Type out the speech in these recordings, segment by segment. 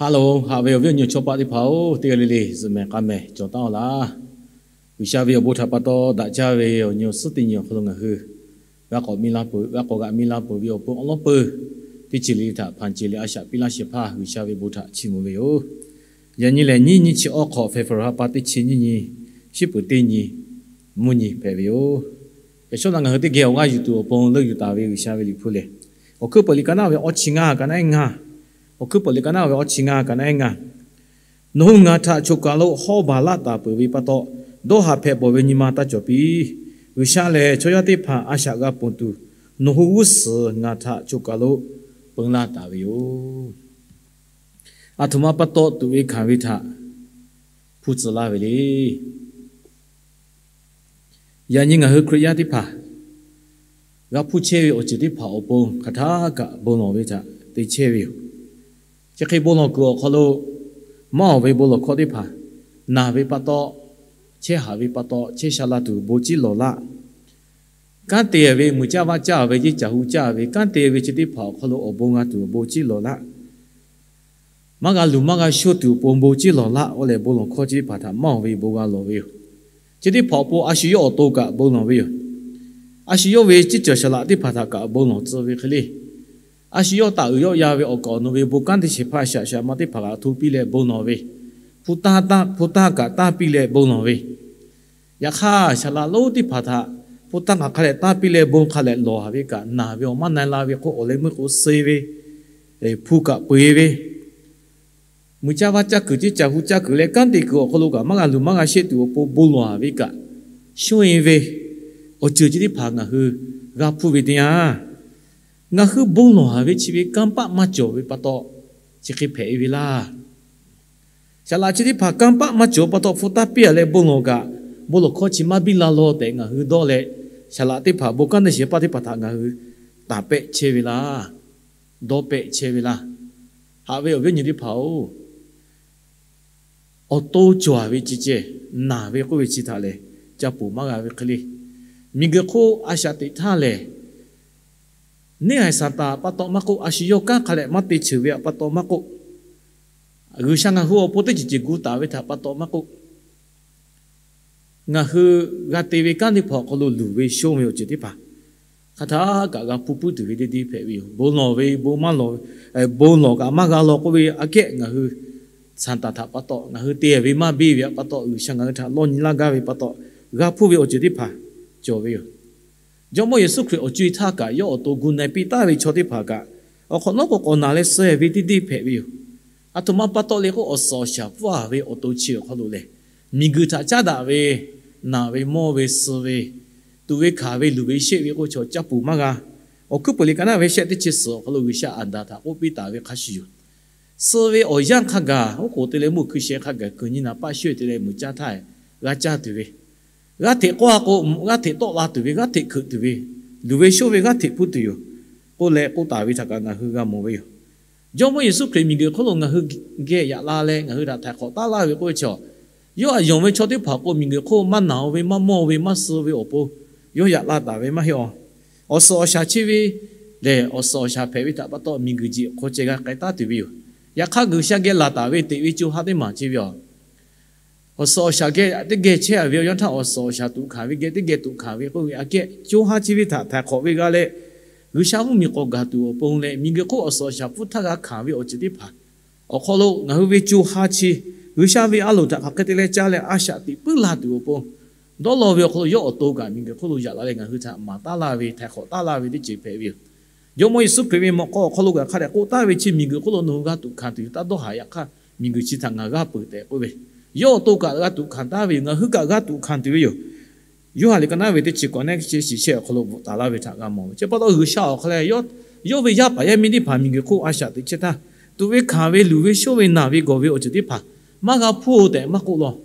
Hello, haꞈ ve awˬ viˉ awˬ nyi chaw paˆ teˇ hpaˍ-oˬ, teˇ g'aˇ le le zuhꞈ mehˍ k'a mehˍ cawˬ taˉ-oˬ laˇ. G'uiˬsha ve awˬ bon htaꞈ pa taw daꞈ jaˇ ve awˬ nyi awˬ suhˉ teˇ nyi awˬ hk'aw lo ngaˬ hui g'a k'awꞈ mi laˇ peuˬ, g'a k'awꞈ g'aꞈ mi laˇ peuˬ ve awˬ pon awˬ lawn peuˬ teˇ ceuˬ le le htaꞈ hpanˍ ceuˬ leh a shaꞈ piˇ laˇ shehˍ hpaˇ G'uiˬsha ve bon htaꞈ chiˇ mvuh ve yoˬ. Yaꞈ nyi lehˬ, nyiˇ nyiˇ chi awˇ hk'awꞈ February ha pa teˇ chi nyiˇ nyi, shiˉ peuˬ teˇ nyi, mvuhˇ nyi hpehꞈ ve yoˬ. Yaꞈ shawˉ naꞈ ngaˬ hui teˇ geh awˬ g'aˇ yuˬ tuˬ awˬ pon leuˆ yuˬ taˍ ve G'uiˬsha ve liꞈ hpu lehˬ, Awˬ hkui peuˬ liꞈ ka naˉ ve awˇ chi ngaˇ ka naˉ ngaˇ, Awˬ hkui peuˬ liꞈ ka naˉ ve awˇ chi ngaˇ ka naˉ ngaˇ. Nawˬ hui ngaˬ htaꞈ choˬ kaˬ lo hawˉ baˬ laˆ taˍ peuˬ ve pa taw, dawˇ haˍ hpehꞈ bawˬ ve nyi ma taˇ cawˬ piˇ. G'uiˬsha lehˬ, chaw yaˇ teˇ hpaˍ a shaꞈ g'a ponˬ tuˬ, nawˬ hui g'uˇ suhˍ ngaˬ htaꞈ choˬ kaˬ lo peun laˇ taˍ ve yoˬ. Aˬ htoꞈ ma pa taw tuꞈ ve hkanˍ ve htaꞈ hpuˇ tcuh laˇ ve le. Yaꞈ nyi ngaˬ hui Hkriꞈ yaˇ teˇ hpaˍ g'a hpuˇ chehˇ ve awˬ ceuˬ teˇ hpaˍ awˬ pon hk'aˬ htaˇ kaꞈ bon lawˬ ve htaꞈ te chehˇ ve yoˬ. Chi hk'e bon lawˬ kuiˬ awˬ hk'aw lo maˇ oˬ ve bon lawˬ hkawˇ teˇ hpaˍ, naˬ ve pa taw, chehˇ haˍ ve pa taw chehˇ sha la tuˬ bon ciˉ lawˬ laˆ. Kanˉ te ve, muiˬ caˇ vaˇ caˇ ve, yeˇ caˬ hu caˇ ve, kanˉ te ve chi teˇ hpaˍ awˬ hk'aw lo awˬ bon g'a tuˬ bon ciˉ lawˬ laˆ. Maˇ g'a luˬ maˇ g'a shoˇ tuˬ awˬ pon bon ciˉ lawˬ laˆ k'oˆ leh, bon lawˬ hkawˇ chi teˇ hpaˍ htaꞈ maˇ oˬ ve bon g'a lawˬ ve yoˬ. Chi teˇ hpaˍ awˬ pon a shu yawˇ awˬ to kaꞈ bon lawˬ ve yoˬ. A shu yawˇ ve ciˉ cawˬ saˍ laꞈ teˇ hpaˍ htaꞈ kaꞈ bon lawˬ tcuh ve hk'e le, a shu yawˇ taˍ uiˍ yawˆ yan ve awˬ kaˍ awˬ nu ve bon kanˉ teˇ shehˍ hpaˇ shaꞈ shaꞈ ma teˇ hpaˍ kaꞈ hto piˇ leh bon lawˬ ve, hpu tanˇ kaꞈ tanˇ piˇ leh bon lawˬ ve, yaꞈ hk'aˇ, saˍ laꞈ lonˉ teˇ hpaˍ htaꞈ hpu tanˇ kaꞈ hk'a leh tanˇ piˇ leh bon hk'a leh lawˬ haˍ ve kaꞈ, naˬ ve awˬ maˇ na la ve k'o, awˬ leh meuˇ k'o suh ve, hpu kaꞈ peu eˬ ve, muiˬ caˇ vaˇ caˇ kuiˬ, ceˇ caˬ hu caˇ kuiˬ leh kanˉ te kuiˬ awˬ hk'aw lo kaꞈ maˇ g'a luˬ maˇ g'a sheˆ tuˬ awˬ pon bon lawˬ haˍ ve kaꞈ, shonˇ e ve awˬ ceuˬ chi teˇ hpaˍ ngaˬ hui g'a hpuˇ ve teˇ yanˇ, ngaˬ hui bon lawˬ haˍ ve chi ve kanˇ paˆ maˇ cawˬ ve pa taw chi hk'e hpehꞈ e ve laˇ. Saˍ laꞈ chi teˇ hpaˍ kanˇ paˆ maˇ cawˬ pa taw hpu tanˇ piˇ a leh bon lawˬ kaꞈ, bon lawˬ hkawˇ chi maˇ biˇ la law tehꞈ ngaˬ hui dawˇ leh, saˍ laꞈ teˇ hpaˍ bon kanˉ teˇ shehˍ hpaˇ teˇ hpaˍ htaꞈ ngaˬ hui taˍ pehˆ chehˇ ve laˇ, dawˇ pehˆ chehˇ ve laˇ. Haꞈ ve awˬ viˉ awˬ nyi teˇ hpaˍ-oˬ, awˬ to cawˬ ve ceh ceh, naˬ ve k'oˆ ve chi htaꞈ lehˬ, ca puˬ maˇ g'a ve hk'e le. Miˬguiˬ hk'oˆ a shaꞈ teꞈ htaˇ lehˬ, neˇ haiˬ Saˍtanˍ pa taw maˇ k'oˆ, a shu yawˇ kanˉ hk'a leh maˇ te cheuˬ ve pa taw maˇ k'oˆ, G'uiˬsha ngaˬ hui awˬ pon teˇ ceuˬ ceuˬ gu taˍ ve htaꞈ pa taw maˇ k'oˆ, ngaˬ hui g'a te ve kanˉ teˇ hpaˍ awˬ hk'aw lo luˬ ve shonˇ ve awˬ ceuˬ teˇ hpaˍ hk'aˬ htaˇ kaꞈ g'a hpuˇ puiˉ tuˬ ve deˇ deˇ hpehꞈ ve yoˬ. Bon lawˬ ve, bon maˇ lawˬ, bon lawˬ kaꞈ maˇ g'a law k'oˆ ve aꞈ kehˉ ngaˬ hui Saˍtanˍ htaꞈ pa taw, ngaˬ hui te ve maˇ biˇ ve pa taw, G'uiˬsha ngaˬ hui htaꞈ lawˇ nyi laˇ gaˇ ve pa taw, g'a hpuˇ ve awˬ ceuˬ teˇ hpaˍ cawˬ ve yoˬ. Jawˇmawˇ Yeˍsuˆ Hkriꞈ awˬ co e htaˇ kaꞈ yawˇ awˬ to gu na e piˇ taˍ ve chaw teˇ hpaˍ kaꞈ, awˬ hk'awꞈ nawˉ k'o k'awꞈ naˬ leh suh ve teˇ deˇ hpehꞈ ve yoˬ. Aˬ htoꞈ ma pa taw le k'o, awˬ suhˍ awˬ shaˍ pfuhˇ a ve awˬ to chi awˬ hk'aw lo lehˬ, miˬguiˬ htaꞈ caˉ daꞈ ve, naˬ ve, mawˇ ve, suh ve, tuꞈ ve hkanˍ ve, luˬ ve sheˆ ve k'o, chaw ca puˬ maˇ g'a. Awˬ hkuiˉ puiˬ liꞈ ka naˉ ve shehˆ teˇ chi suhˍ awˬ hk'aw lo G'uiˬsha Aˍdanˍ htaꞈ k'oˆ piˇ taˍ ve hk'a shuˍ yoˬ. Suh ve awˬ yanˇ hk'a gaˬ oˉ k'oˍ te leh meuˇ hkui sheh hk'a gaˬ kuiˬ nyi naˍ paˆ shoˆ te leh muiˬ caˇ htaˇ g'a caˇ tuˬ ve, g'aˇ hteꞈ k'oˆ a k'o, g'aˇ hteꞈ tawˆ la tuˬ ve, g'aˇ hteꞈ hkeuꞈ tuˬ ve, luˬ ve shonˇ ve g'aˇ hteꞈ hpuˇ tuˬ yoˬ k'oˆ leh k'oˆ taˍ ve htaꞈ kaꞈ ngaˬ hui g'a mawˬ ve yoˬ. Jawˇmawˇ Yeˍsuˆ Hkriꞈ miˬguiˬ hk'oˆ lo ngaˬ hui geh yaꞈ la leh ngaˬ hui htaꞈ htaiˍ hk'awꞈ taˉ laˇ ve k'oˆ ve chaw, yawˇ aꞈ yonˍ ve chaw teˇ hpaˍ k'o, miˬguiˬ hk'oˆ maˇ naˬ ve, maˇ mawˇ ve, maˇ suh ve awˬ pon yawˇ yaꞈ la taˍ ve maˇ heˆ awˬ. Awˬ suhˍ awˬ shaˍ chi ve lehˬ, awˬ suhˍ awˬ shaˍ hpehꞈ ve htaꞈ pa taw miˬguiˬ jeꞈ hk'aw ceh g'a k'ai taˉ tuˬ ve yoˬ. Yaꞈ hk'aˇ, G'uiˬsha geh laˬ taˍ ve teꞈ ve co ha teˇ maˬ chi ve awˬ awˬ suhˍ awˬ shaˍ geh teˇ geh chehˇ a ve awˬ yanˇ htaˇ, awˬ suhˍ awˬ shaˍ tuꞈ hkanˍ ve geh teˇ geh tuꞈ hkanˍ ve k'oˆ ve aꞈ kehˉ, co ha chi ve htaꞈ htaiˍ hk'awꞈ ve g'a leh, G'uiˬsha mvuhˇmiˬ k'awꞈ gaˬ tuˬ awˬ pon leh, miˬguiˬ hk'oˆ awˬ suhˍ awˬ shaˍ pfuhˇ htaˇ g'a hkanˍ ve awˬ ceuˬ teˇ hpaˍ awˬ hk'aw lo ngaˬ hui ve co ha chi G'uiˬsha ve a loˍ htaꞈ hk'aˬ hk'e te leh caˇ leh a shaꞈ teꞈ puiˉ la tuˬ awˬ pon, dawˇ law ve awˬ hk'aw lo yawˇ awˬ to kaꞈ miˬguiˬ hk'oˆ lo yaꞈ la leh ngaˬ hui htaꞈ maˍ taˉ laˇ ve, htaiˍ hk'awꞈ taˉ laˇ ve teˇ ceuˬ hpehꞈ ve yoˬ. Jawˇmawˇ Yeˍsuˆ Hkriꞈ ve mawꞈ k'aw awˬ hk'aw lo kaꞈ hk'a dehꞈ k'oˆ taˍ ve, chi miˬguiˬ hk'oˆ lo nawˬ hui g'a tuꞈ hkanˍ tuˬ yoˬ, taˇ dawˇ haˍ. Yaꞈ hk'aˇ, miˬguiˬ chi htaꞈ ngaˬ g'aˇ peuˬ tehꞈ k'oˆ ve, yawˇ awˬ to kaꞈ g'a tuꞈ hkanˍ taˍ ve yoˬ. Ngaˬ hui kaꞈ g'a tuꞈ hkanˍ tuˬ ve yoˬ. Yoˇhanˬ liꞈ ka naˉ ve teˇ chi kawꞈ nehˉ chi shiˍ shehˆ awˬ hk'aw lo bvuhꞈ taˍ laˇ ve htaꞈ g'a mawˬ ve chi pa taw, G'uiˬsha awˬ hk'a leh yawˇ ve yaˇ paˍ yaˇ miˇ teˇ hpaˍ miˬguiˬ hk'oˆ a shaꞈ teꞈ chehˇ htaˇ, tuꞈ ve hkanˍ ve, luˬ ve shonˇ ve, naˬ ve gawˬ ve awˬ ceuˬ teˇ hpaˍ maˇ g'a hpuˇ tehꞈ maˇ k'oˆ law.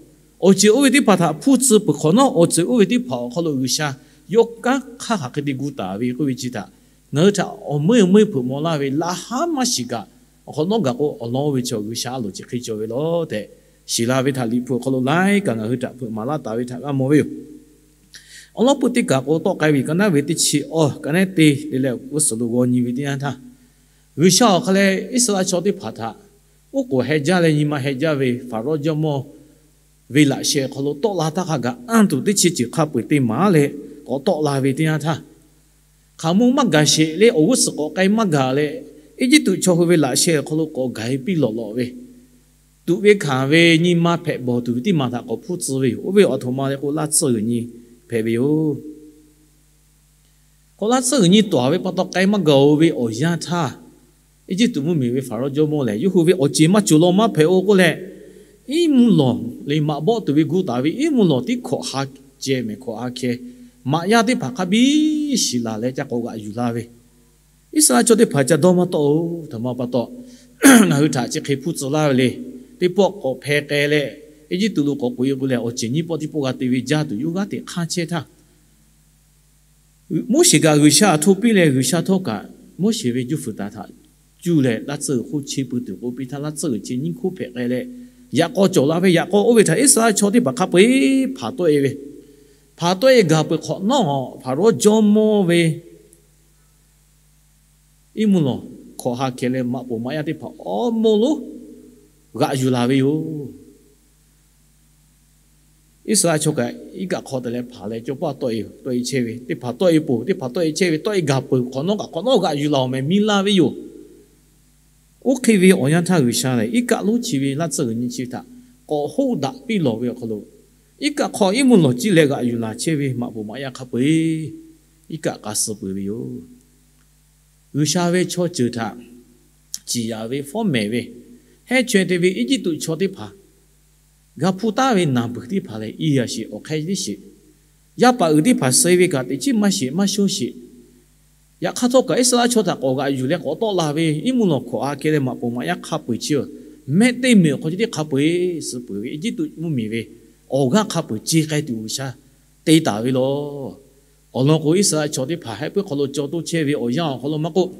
Awˬ ceuˬ oˇ ve teˇ hpaˍ htaꞈ hpuˇ tcuh peuˬ hk'awꞈ nawˉ, awˬ ceuˬ oˇ ve teˇ hpaˍ awˬ hk'aw lo G'uiˬsha yawˇ kanˉ hk'aˇ hk'aˬ hk'e te gu taˍ ve k'oˆ ve chi htaꞈ ngaˬ hui htaꞈ awˬ meuˇ meuˇ hpeuꞈ maw laˇ ve, laꞈ haˉ maˇ shiˍ kaꞈ, awˬ hk'awꞈ nawˉ gaˬ k'o awˬ lawn oˇ ve chaw G'uiˬsha a loˍ chi hk'e cawˬ ve law tehꞈ shiˍ la ve htaꞈ Liꞈ hpu awˬ hk'aw lo laiˉ kaꞈ ngaˬ hui htaꞈ hpeuꞈ maˍ laˇ taˍ ve htaꞈ g'a mawˬ ve yoˬ. Awˬ lawn peuˇ teˇ kaˬ k'o, tawˆ k'ai ve ka naˉ ve teˇ chi awˬ ka nehˉ te te leh g'uˇ suhˍ lo g'aw nyi ve teˇ yanˇ htaˇ, G'uiˬsha awˬ hk'a leh Iˉsaˍreˍlaˆ chaw teˇ hpaˍ htaꞈ Oˉ k'oˍ heh jaˇ leh nyi ma heh jaˇ ve Hpaˍrawˇ jawˇmawˇ ve laꞈ sheh awˬ hk'aw lo tawˆ la htaˇ hk'a gaꞈ anˇ tuˬ teˇ chi ceuˬ hk'a peu-eˬ te maˍ leh k'awꞈ tawˆ la ve teˇ yanˇ htaˇ, hk'aˬ mvuhˇ maˇ gaˬ sheˍ leh awˬ g'uˇ suhˍ k'awꞈ k'ai maˇ gaˬ leh, Eˇjiˇtuꞈ chaw hui ve laꞈ sheh awˬ hk'aw lo k'awꞈ gaˬ-e piˇ lawꞈ lawꞈ ve, tuꞈ ve hkanˍ ve nyi ma hpehꞈ bawˬ tuˬ ve teˇ maˬ htaꞈ k'awꞈ hpuˇ tcuh ve yoˬ. Oˇ ve awˬ htoꞈ ma leh k'o, laˇ tsuhˇ g'uiˬ nyi hpehꞈ ve yoˬ. K'o laˇ tsuhˇ g'uiˬ nyi tawˍ ve pa taw k'ai maˇ gaˬ-o ve awˬ yanˇ htaˇ, Eˇjiˇtuꞈ mvuhˇmiˬ ve Hpaˍrawˇ jawˇmawˇ lehˬ, yawˇ hui ve awˬ ceˬ maˇ cawˬ law maˇ hpehꞈ-o k'oˆ leh, iˉ mvuhˇ lawˬ leh maꞈ bawˆ tuˬ ve gu taˍ ve iˉ mvuhˇ lawˬ tiˉ hkawꞈ ha ceh mehˍ hkawꞈ ha hkeh maꞈ yaˇ teˇ hpaˍ hk'a biˇ shiˍ laˬ leh ca k'awꞈ g'aꞈ yuˬ la ve, Iˉsaˍreˍlaˆ chaw teˇ hpaˍ ca dawˇ maˇ tawˆ-oˬ. Htaꞈ ma pa taw, ngaˬ hui htaꞈ chi hk'e hpuˇ tcuh laˇ ve le. Teˇ pawˆ k'awꞈ hpeh k'ai leh, Eˇjiˇtuꞈ lo k'awꞈ k'oꞈ-e k'o leh, awˬ ceˬ nyiˇ pawˆ teˇ pawˆ g'a te ve jaˇ tuˬ yawˇ g'aˇ teꞈ hk'anˇ chehˇ htaˇ, Moˉseˍ kaꞈ G'uiˬsha htaꞈ hto piˇ leh, G'uiˬsha htawˇ kaꞈ Moˉseˍ ve juˇ fuiˍ taˍ htaꞈ cuˇ leh laˇ tsuhˇ g'uiˬ hk'oˆ che pui tuˬ k'oˆ piˇ htaˇ, laˇ tsuhˇ g'uiˬ chi nyiˇ hkoˇ hpehꞈ k'ai leh, yaꞈ k'aw cawˬ la ve. Yaꞈ k'aw oˇ ve htaꞈ Iˉsaˍreˍlaˆ chaw teˇ hpaˍ hk'a peu-eˬ hpanˍ tawˆ-e ve, hpanˍ tawˆ-e gaˬ peuˬ hk'awꞈ nawˉ, Hpaˍrawˇ jawˇmawˇ ve iˉ mvuhˇ lawˬ hkawꞈ ha hkeh leh maꞈ poˍ maꞈ yaˇ teˇ hpaˍ awˉ mawˇ lonˉ g'aꞈ yuˬ la ve yoˬ. Iˉsaˍreˍlaˆ chaw kaꞈ iˉ kaˆ hk'aw te leh hpanˍ leh, caw paˇ tawˆ-e, tawˆ-e chehˇ ve, teˇ hpaˍ tawˆ-e poˬ, teˇ hpaˍ tawˆ-e chehˇ ve, tawˆ-e gaˬ peuˬ hk'awꞈ nawˉ kaꞈ hk'awꞈ nawˉ g'aꞈ yuˬ la-oˬ meh miˇ laˇ ve yoˬ. Oˇ hk'e ve awˬ yanˇ htaˇ G'uiˬsha lehˬ, iˉ kaˆ lonˉ chi ve laˇ tsuhˇ g'uiˬ nyi chi htaꞈ k'awꞈ hoˆ daꞈ piˇ lawˬ ve awˬ hk'aw lo, iˉ kaˆ hk'aw iˉ mvuhˇ lawˬ ciˇ leh g'aꞈ yuˬ laˬ chehˇ ve maꞈ poˍ maꞈ yaˇ hk'a peu-eˬ iˉ kaˆ k'a suh peuˬ ve yoˬ. G'uiˬsha ve chaw ceuˬ htaꞈ ciˍ yanˍ ve, fawˉ mehˍ ve, hehnˇ chaweh te ve Eˇjiˇtuꞈ chaw teˇ hpaˍ g'a hpuˇ taˉ ve naˬ beuˬ teˇ hpaˍ lehˬ, iˉ yaꞈ sheˍ awˬ hk'aˇ tiˉ sheˍ. Yaˇ paˍ uiˍ teˇ hpaˍ suh-e ve kaꞈ teꞈ chiˉ maˇ sheˍ maˇ shonˇ sheˍ. Yaꞈ hk'aˇ htawˇ kaꞈ Iˉsaˍreˍlaˆ chaw htaꞈ k'awꞈ g'aꞈ yuˬ leh k'awꞈ tawˆ la ve, iˉ mvuhˇ lawˬ hkawꞈ ha hkeh leh maꞈ poˍ maꞈ yaˇ hk'a peu-eˬ chi-a, mehˆ teˇ meꞈ awˬ hk'aw ceh tiˉ hk'a peu-eˬ suh peuˬ ve, Eˇjiˇtuꞈ mvuhˇmiˬ ve awˬ g'aˇ hk'a peu-eˬ ce k'ai tuˬ G'uiˬsha te taˍ ve lawˬ. Awˬ lawn k'o, Iˉsaˍreˍlaˆ chaw teˇ hpaˍ heh puiˉ hk'aw lo caw toˇ chehˇ ve awˬ yanˇ awˬ hk'aw lo maˇ k'oˆ,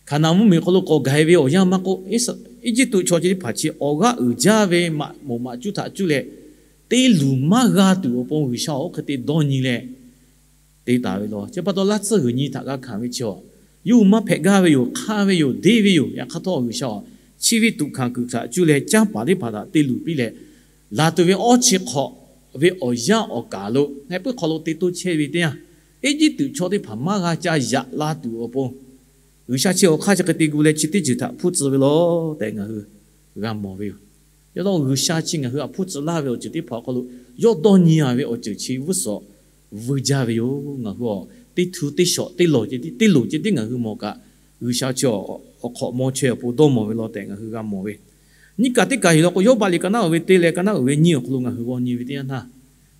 Hkaˍnanˍ mvuhˇmiˬ hk'aw lo k'awꞈ gaˬ-e ve awˬ yanˇ maˇ k'oˆ, Eˇjiˇtuꞈ chaw ceh teˇ hpaˍ chi awˬ g'aˇ uiˍ jaˇ ve maꞈ moˍ maꞈ cuˇ htaꞈ cuˇ leh, te luˬ maˇ g'a tuˬ awˬ pon G'uiˬsha oˇ hk'e te dawˇ nyi leh te taˍ ve lawˬ. Chi pa taw laˇ tsuhˇ g'uiˬ nyi htaꞈ g'a hkanˍ ve chi-a, yawˇ hui maˇ hpehꞈ gaˇ ve yoˬ, hk'aˇ ve yoˬ, deˇ ve yoˬ. Yaꞈ hk'aˇ htawˇ G'uiˬsha-a, chi ve tuꞈ hkanˍ kuiˬ htaꞈ cuˇ leh canˇ paˍ teˇ hpaˍ htaꞈ te luˬ piˇ leh, laˬ tuˬ ve awˇ chi hk'awꞈ ve awˬ yanˇ awˬ kaˍ lo heh puiˉ hk'aw lo te toˇ chehˇ ve teˇ yanˇ, Eˇjiˇtuꞈ chaw teˇ hpaˍ maˇ g'a ca yaꞈ la tuˬ awˬ pon, G'uiˬsha chi awˬ hk'aˇ chi hk'e te gu leh chi teˇ ceuˬ htaꞈ hpuˇ tcuh ve lawˬ tehꞈ ngaˬ hui g'a mawˬ ve yoˬ. Yaꞈ hk'aˇ G'uiˬsha chi ngaˬ hui htaꞈ hpuˇ tcuh laˇ ve awˬ ceuˬ teˇ hpaˍ awˬ hk'aw lo yawˇ dawˇ nyi-a ve awˬ ceuˬ chi g'uˇ suhˍ vuiˇ jaˇ ve yoˬ. Ngaˬ hui-a, teˇ htu teˇ shawˍ teˇ lawˬ ceh tiˉ, teˇ loˍ ceh tiˉ ngaˬ hui mawˬ kaꞈ, G'uiˬsha chi awˬ hk'awꞈ mawˇ chaweh awˬ pon dawˇ mawˬ ve lawˬ tehꞈ ngaˬ hui g'a mawˬ ve. Nyiˇ kaˬ teˇ kaˬ yuˬ law k'o, Yawˇbaˆ liꞈ ka naˉ uiˍ ve teˇ leh ka naˉ uiˍ ve nyiˇ awˬ hk'aw lo ngaˬ hui g'aw nyi ve teˇ yanˇ htaˇ,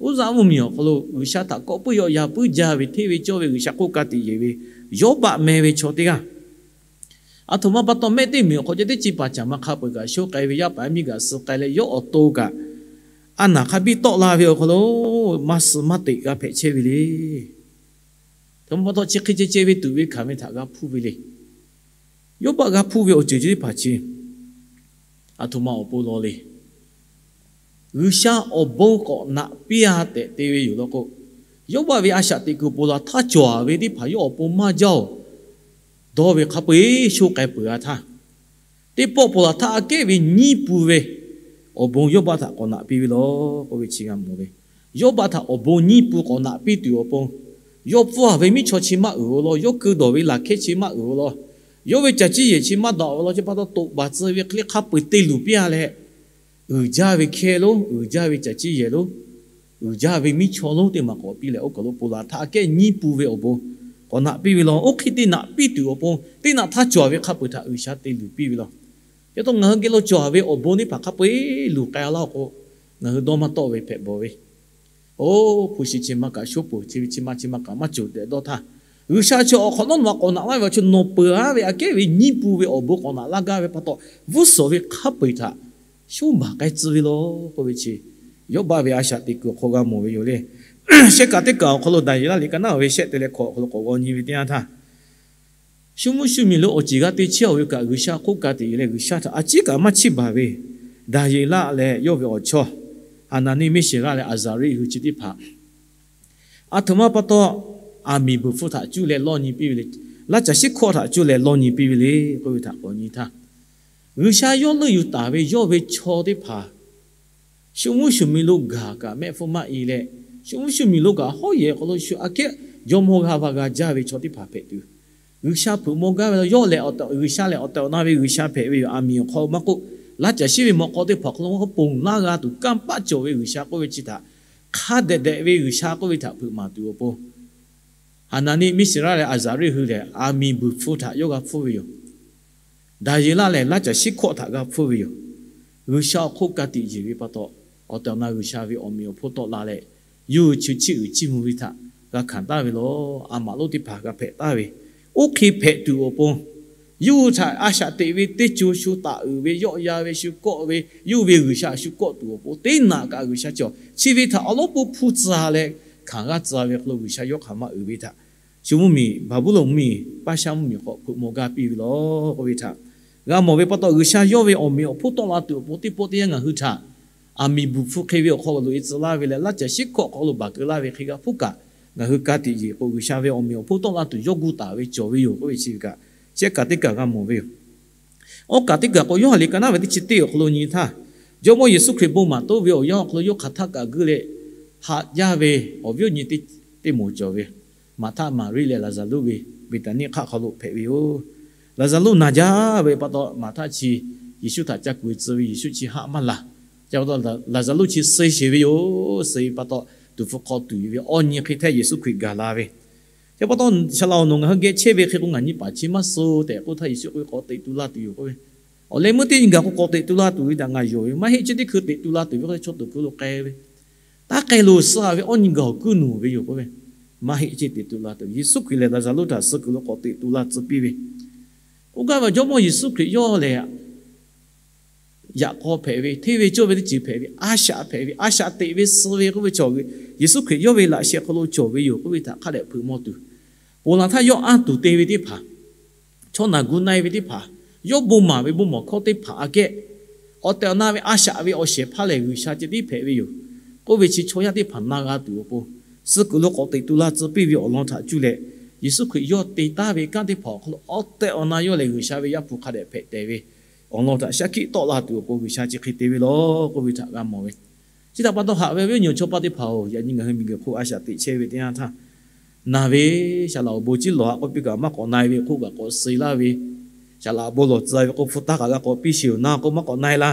Uˉzaˆ mvuhˇmiˬ awˬ hk'aw lo G'uiˬsha htaꞈ kawˆ puiˉ yaw yaˍ puiˉ jaˇ ve hteˇ ve cawˇ ve G'uiˬsha hk'oˆ ka tiꞈ yeˬ ve Yawˇbaˆ meh ve chaw teˇ g'aˇ, aˬ htoꞈ ma pa taw mehˆ teˇ meꞈ awˬ hk'aw ceh teˇ chi paˍ caˍ ma hk'a peu-eˬ kaꞈ sho k'ai ve, yaˇ paˍ yaˇ miˇ kaꞈ suh k'ai leh, yawˇ awˬ to kaꞈ a naˬ hk'a biˇ tawˆ la ve awˬ hk'aw lo maˇ suh maˇ teꞈ g'a hpehꞈ chehˇ ve le. Htoꞈ ma pa taw chi hk'e ceh ceh ve tuꞈ ve hkanˍ ve htaꞈ g'a hpuˇ ve le. Yawˇbaˆ g'a hpuˇ ve awˬ ceuˬ ceh teˇ hpaˍ chi aˬ htoꞈ ma awˬ pon lawˬ le. G'uiˬsha awˬ bon k'awꞈ naꞈ piˇ-a tehꞈ te ve yoˬ law k'o, Yawˇbaˆ ve a shaꞈ teꞈ kuiˬ ponˬ laˬ htaˇ cawˬ-a ve teˇ hpaˍ yawˇ awˬ pon maˇ jaˇ-oˬ. Dawˇ ve hk'a peu-eˬ sho k'ai peuˬ-a htaˇ, teˇ pawˆ ponˬ laˬ htaˇ aꞈ kehˉ ve nyiˇ pun ve awˬ bon Yawˇbaˆ htaꞈ k'awꞈ naꞈ piˇ ve lawˬ k'oˆ ve chi g'a mawˬ ve. Yawˇbaˆ htaꞈ awˬ bon nyiˇ pun k'awꞈ naꞈ piˇ tuˬ awˬ pon, yawˇ pfuhˇ-a ve miˉ chaw chi maˇ uiˍ-o law, yawˇ keu dawˬ ve laˬ hkehˇ chi maˇ uiˍ-o law, yawˇ ve caˬ ciˇ yehˬ chi maˇ dawꞈ-o law, chi pa taw toꞈ baˬ tcuh ve hk'e le hk'a peu-eˬ te luˬ piˇ-a leh, uiˍ jaˇ ve hkehˇ lonˉ, uiˍ jaˇ ve caˬ ciˇ yehˬ lonˉ, uiˍ jaˇ ve miˉ chaw lonˉ teˇ maˬ k'awꞈ piˇ leh, oˇ kaˬ lo ponˬ laˬ htaˇ aꞈ kehˉ nyiˇ pun ve awˬ bon k'awꞈ naꞈ piˇ ve lawˬ. Oˇ hk'e te naꞈ piˇ tuˬ awˬ pon, teˇ naꞈ htaˇ cawˬ-a ve hk'a peu-eˬ htaꞈ G'uiˬsha te luˬ piˇ ve lawˬ. Yaꞈ taw ngaˬ hui geh lo cawˬ-a ve awˬ bon teˇ hpaˍ hk'a peu-eˬ luˬ k'ai-a laˇ k'o, ngaˬ hui dawˇ maˇ tawˆ ve hpehꞈ bawˬ ve, oˇ hpu shi chi ma kaꞈ shoˉ peuˬ, chi ve chi ma chi ma kaꞈ maˇ cawˬ tehꞈ dawˇ htaˇ, G'uiˬsha chi awˬ hk'awꞈ nawˉ nawˬ htaꞈ k'awꞈ naꞈ laˇ ve awˬ chi nawˬ peuˬ-a ve aꞈ kehˉ ve nyiˇ pun ve awˬ bon k'awꞈ naꞈ laˇ gaˇ ve pa taw, g'uˇ suhˍ ve hk'a peu-eˬ htaꞈ shoˉ baˬ k'ai tcuh ve lawˬ k'oˆ ve chi, Yawˇbaˆ ve a shaꞈ teꞈ kuiˬ awˬ hk'aw g'a mawˬ ve yoˬ le. Shehˆ kaꞈ teˇ kaˬ awˬ hk'aw lo Daˍyeˍlaˆ liꞈ ka naˉ uiˍ ve shehˆ te leh hkawꞈ awˬ hk'aw lo k'awꞈ g'aw nyi ve teˇ yanˇ htaˇ, shu mvuhˇ shu miˬ lo awˬ ceˬ g'a te chehˇ-a ve kaꞈ, G'uiˬsha hk'oˆ ka tiꞈ yeˬ leh G'uiˬsha htaꞈ a ciˉ kaꞈ maˇ chiˇ baˬ ve Daˍyeˍlaˆ leh yawˇ ve awˬ chawˇ Haˍnaˍniˆ, Miˉseˍraˆ leh Aˍzaˍriˆ hui chi teˇ hpaˍ aˬ htoꞈ ma pa taw, aˬ miˍ beuˬ hpfuh htaꞈ cuˇ leh lawˇ nyi piˇ ve le. Laˇ caˬ shiˉ hkawˇ htaꞈ cuˇ leh lawˇ nyi piˇ ve le k'oˆ ve htaꞈ k'awꞈ nyi htaˇ, G'uiˬsha yawˇ leuˆ yuˬ taˍ ve yawˇ ve chaw teˇ hpaˍ shu mvuhˇ shu miˬ lo gaˬ kaꞈ mehˆ hpfuhˇ maˇ i leh, shu mvuhˇ shu miˬ lo kaꞈ hawˉ yehˬ hk'aw lo shu aꞈ kehˉ jawˇmawˇ g'aˇ va g'a jaˇ ve chaw teˇ hpaˍ hpehꞈ tuˬ, G'uiˬsha hpeuꞈ maw gaˇ ve la. Yawˇ lehˬ, G'uiˬsha lehˬ awˬ tehˬ awˬ na ve G'uiˬsha hpehꞈ ve yoˬ. Aˬ miˍ awˬ hk'aw maˇ k'oˆ, laˇ caˬ shiˉ ve mawꞈ k'aw teˇ hpaˍ awˬ hk'aw lo maˇ k'oˆ, ponˬ laˇ g'a tuˬ kanˇ paˆ cawˬ ve G'uiˬsha k'oˆ ve chi htaꞈ hk'a dehꞈ dehꞈ ve G'uiˬsha k'oˆ ve htaꞈ hpeuꞈ maˍ tuˬ awˬ pon, Haˍnaˍniˆ, Miˇsaˍraˆ leh Aˍzaˍriˆ hui lehˬ, Aˍmiˍbuiˍ hpu htaꞈ yawˇ g'a hpfuhˇ ve yoˬ. Daˍyeˍlaˆ lehˬ, laˇ caˬ shiˉ hkawˆ htaꞈ g'a hpfuhˇ ve yoˬ. G'uiˬsha awˬ hk'oˆ ka tiꞈ yeˬ ve pa taw, awˬ tehˬ awˬ na G'uiˬsha ve awˬ meꞈ awˬ hponˇ tawˆ la leh, yawˇ hui chi chiˇ uiˍ chiˇ mvuh ve htaꞈ g'a hkanˍ taˍ ve law. A maꞈ lonˉ teˇ hpaˍ g'a hpehꞈ taˍ ve, oˇ hk'e hpehꞈ tuˬ awˬ pon, yawˇ hui htaꞈ a shaꞈ teꞈ ve teˇ co shu taˍ uiˍ ve, yawˆ yan ve shu kawˆ ve, yawˇ hui ve G'uiˬsha shu kawˆ tuˬ awˬ pon, teˇ naꞈ kaꞈ G'uiˬsha cawˬ chi ve htaꞈ awˬ lonˉ pui hpu tcuh leh hkanˍ g'aˇ tcuh ve hk'aw lo G'uiˬsha yawˇ hk'aˬ maˇ uiˍ ve htaꞈ shu mvuhˇmiˬ, Baˍbuˍlonˍ mvuhˇmiˬ, Paˇshaˆ mvuhˇmiˬ hk'aw hpeuꞈ maw gaˇ piˇ ve law k'oˆ ve htaꞈ g'a mawˬ ve pa taw, G'uiˬsha yawˇ ve awˬ meꞈ awˬ hponˇ tawˆ la tuˬ awˬ pon teˇ pawˆ teˇ yanˇ ngaˬ hui htaꞈ Aˍmiˍbuiˍ hpu hk'e ve awˬ hk'aw lo loꞈ e tcuh laˇ ve leh, laˇ caˬ shiˉ hkawˆ hk'aw lo baˬ keu laˇ ve hk'e g'a hpuˇ kaꞈ, ngaˬ hui ka tiꞈ yeˬ k'o, G'uiˬsha ve awˬ meꞈ awˬ hponˇ tawˆ la tuˬ yawˇ gu taˍ ve cawˬ ve yoˬ k'oˆ ve chi ve kaꞈ, shehˆ kaꞈ teˇ kaꞈ g'a mawˬ ve yoˬ. Oˇ kaꞈ teˇ kaˬ k'o, Yoˇhanˬ liꞈ ka naˉ ve teˇ chi teˇ awˬ hk'aw lo nyi htaˇ, Jawˇmawˇ Yeˍsuˆ Hkriꞈ bon maˍ toˆ ve awˬ yanˇ awˬ hk'aw lo yawˇ hk'aˬ htaˆ kaꞈ guˇ leh haꞈ jaˇ ve awˬ viˉ awˬ nyi teˇ moˍ cawˬ ve, Maˍhtaˆ, Maˍriˆ leh Laˍzaˍruˆ ve Beˍtaˍniˆ hk'aˆ hk'aw lo hpehꞈ ve yoˬ. Laˍzaˍruˆ naˬ jaˇ ve pa taw, Maˍhtaˆ chi Yeˍsuˆ htaꞈ ca kuˬ tcuh ve, Yeˍsuˆ chi haˆ maˇ laˬ. Chi pa taw, Laˍzaˍruˆ chi suh sheˍ ve yoˬ. Suh ve pa taw, tuˍ hpfuh hk'aw tuˬ ve awˬ nyi hk'e htaˇ Yeˍsuˆ Hkriꞈ gaˬ la ve. Chi pa taw, saˍ laꞈ awˬ nawˬ ngaˬ hui geh chehˇ ve hk'e k'o, ngaˬ nyi paˍ chi maˇ suh tehꞈ k'oˆ htaˇ, Yeˍsuˆ k'oˆ ve, K'awꞈ teꞈ tu laˇ tuˬ yoˬ k'oˆ ve. Awˬ leh meuˇ teˇ nyi gaˬ k'o, k'awꞈ teꞈ tu laˇ tuˬ ve htaꞈ ngaˬ yonˍ ve, maˇ heˆ, chi teˇ hkui teꞈ tu la tuˬ ve k'o, chaw tuˬ hkui lo k'ai ve, taˇ k'ai loˬ, suh ve awˬ nyi gaˬ awˬ kuiˉ nuˬ ve yoˬ k'oˆ ve. Maˇ heˆ, chi teꞈ tu la tuˬ. Yeˍsuˆ Hkriꞈ lehˬ, Laˍzaˍruˆ htaꞈ suh kuiˬ lo k'awꞈ teꞈ tu laˇ tcuh piˇ ve. Oˇ gaˇ ve Jawˇmawˇ Yeˍsuˆ Hkriꞈ yawˇ lehˬ, yaꞈ k'aw hpehꞈ ve, hteˇ ve cawˇ ve teˇ ceuˬ hpehꞈ ve, a shaꞈ hpehꞈ ve, a shaꞈ teꞈ ve suh ve k'oˆ ve chaw, Yeˍsuˆ Hkriꞈ yawˇ ve laꞈ sheh hk'aw lo cawˬ ve yoˬ k'oˆ ve htaꞈ hk'a dehꞈ hpeuꞈ maw tuˬ, ponˬ laˬ htaˇ yawˇ anˇ tuˬ te ve teˇ hpaˍ, chaw naˬ gu na-e ve teˇ hpaˍ, yawˇ bon maˍ ve bon mawˬ hkawˇ teˇ hpaˍ aꞈ kehˉ, awˬ tehˬ awˬ na ve a shaꞈ ve awˬ shehˍ hpaˇ lehˬ, G'uiˬsha ceh tiˉ hpehꞈ ve yoˬ k'oˆ ve chi chaw yaˇ teˇ hpaˍ na g'a tuˬ awˬ pon, suh kuiˬ lo k'awꞈ teꞈ tu laˇ tcuh piˇ ve awˬ lawn htaꞈ cuˇ leh, Yeˍsuˆ Hkriꞈ yawˇ te taˍ ve kanˉ teˇ hpaˍ awˬ hk'aw lo awˬ tehˬ awˬ na yawˇ lehˬ, G'uiˬsha ve Yaˇ hpu hk'a dehꞈ hpehꞈ tehˬ ve awˬ lawn htaꞈ shaˉ hkiˆ tawˆ la tuˬ awˬ pon, G'uiˬsha chi hk'e te ve law k'oˆ ve htaꞈ g'a mawˬ ve. Chi htaꞈ pa taw, haꞈ ve awˬ viˉ awˬ nyi awˬ chawˇ paˇ teˇ hpaˍ-oˬ, yaꞈ nyi ngaˬ hui miˬguiˬ hk'oˆ a shaꞈ teꞈ chehˇ ve teˇ yanˇ htaˇ, naˬ ve, saˍ laꞈ awˬ bon ciˉ lawˬ-a k'oˆ piˇ kaꞈ maˇ k'awꞈ na-e ve hk'oˆ kaꞈ k'awꞈ suh laˇ ve, saˍ laꞈ awˬ bon lawˬ tcuh ve k'o, hpu taˇ kaꞈ g'a k'awꞈ piˇ sheˍ-oˬ, na k'o maˇ k'awꞈ na-e la.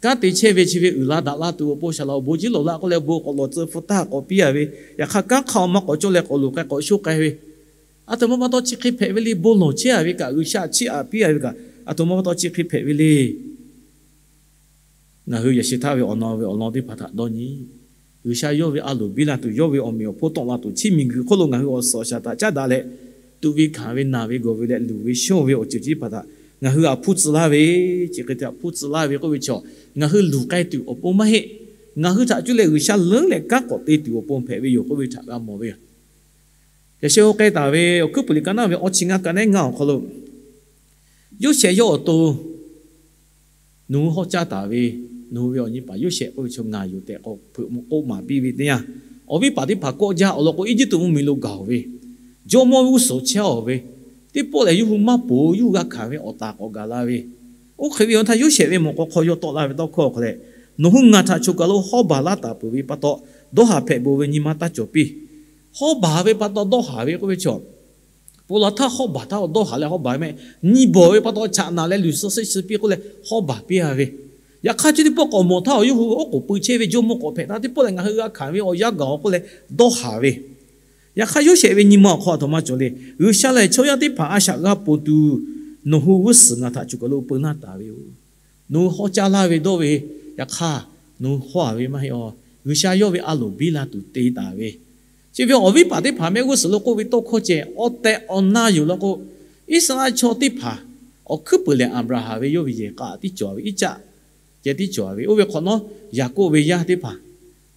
Kanˉ te chehˇ ve chi ve uiˍ la daꞈ la tuˬ awˬ pon, saˍ laꞈ awˬ bon ciˉ lawˬ la k'oˆ leh, bon k'awꞈ lawˬ tcuh, hpu taˇ k'awꞈ piˇ-a ve, yaꞈ hk'aˇ kanˉ hk'aˇ-oˬ, maˇ k'awꞈ cawˇ leh k'awꞈ loˍ k'ai k'awꞈ shoˆ k'ai ve, aˬ htoꞈ ma pa taw chi hk'e hpehꞈ ve le. Bon lawˬ chehˇ-a ve kaꞈ, G'uiˬsha chiˇ aꞈ piˇ-a ve kaꞈ, aˬ htoꞈ ma pa taw chi hk'e hpehꞈ ve le. Ngaˬ hui yaꞈ sheh htaˇ ve awˬ na ve awˬ lawn teˇ hpaˍ htaꞈ dawˇ nyi. G'uiˬsha yawˇ ve a loˍ biˇ la tuˬ, yawˇ ve awˬ meꞈ awˬ hponˇ tawˆ la tuˬ, chi miˬguiˬ hk'oˆ lo ngaˬ hui awˬ suhˍ awˬ shaˍ htaꞈ caˉ daꞈ leh, tuꞈ ve hkanˍ ve, naˬ ve gawˬ ve leh luˬ ve shonˇ ve awˬ ceuˬ chi teˇ hpaˍ htaꞈ ngaˬ hui htaꞈ hpuˇ tcuh laˇ ve, chi hk'e te htaꞈ hpuˇ tcuh laˇ ve k'oˆ ve chaw, ngaˬ hui luˬ k'ai tuˬ awˬ pon maˇ heˆ. Ngaˬ hui htaꞈ cuˇ leh G'uiˬsha leuˉ leh kanˉ k'awꞈ te tuˬ awˬ pon hpehꞈ ve yoˬ k'oˆ ve htaꞈ g'a mawˬ ve yoˬ. Yaꞈ sheh-oˬ, k'ai taˍ ve Awˬ hkuiˉ puiˍ liꞈ ka naˉ ve awˇ chi ngaˇ ka naˉ ngaˇ awˬ hk'aw lo, Yoˇsehꞈ yawˇ awˬ to nawˬ hui hawˉ caˇ taˍ ve, nawˬ hui ve awˬ nyi paˍ Yoˇsehꞈ k'oˆ ve chaw ngaˬ yoˬ tehꞈ k'awꞈ hpeuꞈ maw k'oˆ maˍ piˇ ve teˇ yanˇ, awˬ viˉ paˍ teˇ hpaˍ kawˆ jaˇ awˬ lawn k'o, Eˇjiˇtuꞈ mvuhˇmiˬ lo gaˬ-oˬ ve, jawˇmawˇ g'uˇ suhˍ chehˇ-oˬ ve, teˇ pawˆ lehˬ yawˇ hui maˇ ponˬ, yawˇ hui g'a hkanˍ ve awˬ taˍ k'awꞈ gaˬ la ve, oˇ hk'e ve awˬ htaˇ Yoˇsehꞈ ve mawꞈ k'aw hk'aw yawˇ tawˆ laˇ ve tawˇ hkawˇ awˬ hk'aw leh, nawˬ hui ngaˬ htaꞈ choˬ kaˬ lo hawˉ baˬ laˇ taˍ peuˬ ve pa taw, dawˇ haˍ hpehꞈ bon ve nyi ma taˇ cawˬ piˇ. Hawˉ baˬ ve pa taw dawˇ haˍ ve k'oˆ ve chaw, ponˬ laˬ htaˇ hawˉ baˬ htaˇ dawˇ haˍ leh hawˉ baˬ ve mehˆ, nyi bawˬ ve pa taw chaꞈ naˍ leh luˬ suh seˆ suh piˇ k'oˆ leh hawˉ baˬ piˇ-a ve. Yaꞈ hk'aˇ, chi teˇ pawˆ k'awꞈ mawˬ htaˇ, awˬ yawˇ hui oˉ k'oˍ pui chehˇ ve jawˇmawˇ k'awꞈ hpehꞈ htaˇ, teˇ pawˆ lehˬ ngaˬ hui g'a hkanˍ ve awˬ yanˇ gaˬ-oˬ k'oˆ leh dawˇ haˍ ve. Yaꞈ hk'aˇ, Yoˇsehꞈ ve nyi ma awˬ hk'aw aˬ htoꞈ ma cawˬ le. G'uiˬsha lehˬ, chaw yaˇ teˇ hpaˍ a shaꞈ g'a ponˬ tuˬ, nawˬ hui g'uˇ suhˍ ngaˬ htaꞈ choˬ kaˬ lo peu laˇ taˍ ve yoˬ. Nawˬ hui hawˉ caˇ laˇ ve dawˇ ve, yaꞈ hk'aˇ nawˬ hui hawˉ-a ve maˇ heˆ-oˬ. G'uiˬsha yawˇ ve a loˍ biˇ la tuˬ te taˍ ve, chi ve awˬ viˉ paˍ teˇ hpaˍ mehˆ g'uˇ suhˍ lo k'oˆ ve tawˇ hkawˇ ceh awˬ tehˬ awˬ na yoˬ law k'o, Iˉsaˍreˍlaˆ chaw teˇ hpaˍ awˬ hkuiˉ puiˍ lehˬ, Aˍbraˍhanˍ ve yawˇ ve yehˬ k'a tiˉ cawˬ ve, Iˉcaˆ ceh tiˉ cawˬ ve, oˇ ve hk'awꞈ nawˉ Yaˍkoˆ ve yaˇ teˇ hpaˍ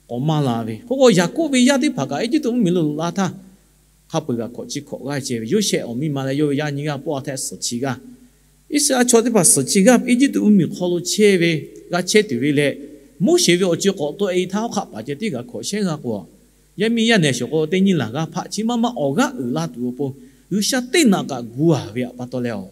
k'awꞈ maˇ la ve. Hk'oˆ k'o, Yaˍkoˆ ve yaˇ teˇ hpaˍ kaꞈ Eˇjiˇtuꞈ mvuhˇmiˬ lo loꞈ la htaˇ, hk'a peu-eˬ g'a hkawꞈ chi hkawꞈ g'aˇ ceh ve, Yoˇsehꞈ awˬ miˇ ma leh yawˇ ve yaˇ nyi g'aˇ pawˆ-a htaˇ suhˍ chi g'aˇ, Iˉsaˍreˍlaˆ chaw teˇ hpaˍ suhˍ chi g'aˇ Eˇjiˇtuꞈ mvuhˇmiˬ hk'aw lo chehˇ ve g'a chehˇ tuˬ ve leh, Moˉseˍ ve awˬ co k'awꞈ tawˆ-e htaˇ, hawˉ hk'aˆ paˍ ceh tiˉ g'a hkawꞈ shehˉ g'a k'o, yaˇ miˇ yaˇ nehˬ shawˍ k'o teˇ nyiˇ laˬ g'aˇ hpaˆ chi maˇ maˇ awˬ g'aˇ uiˍ la tuˬ awˬ pon, G'uiˬsha teˇ naꞈ kaꞈ gu-a ve pa taw leh, awˬ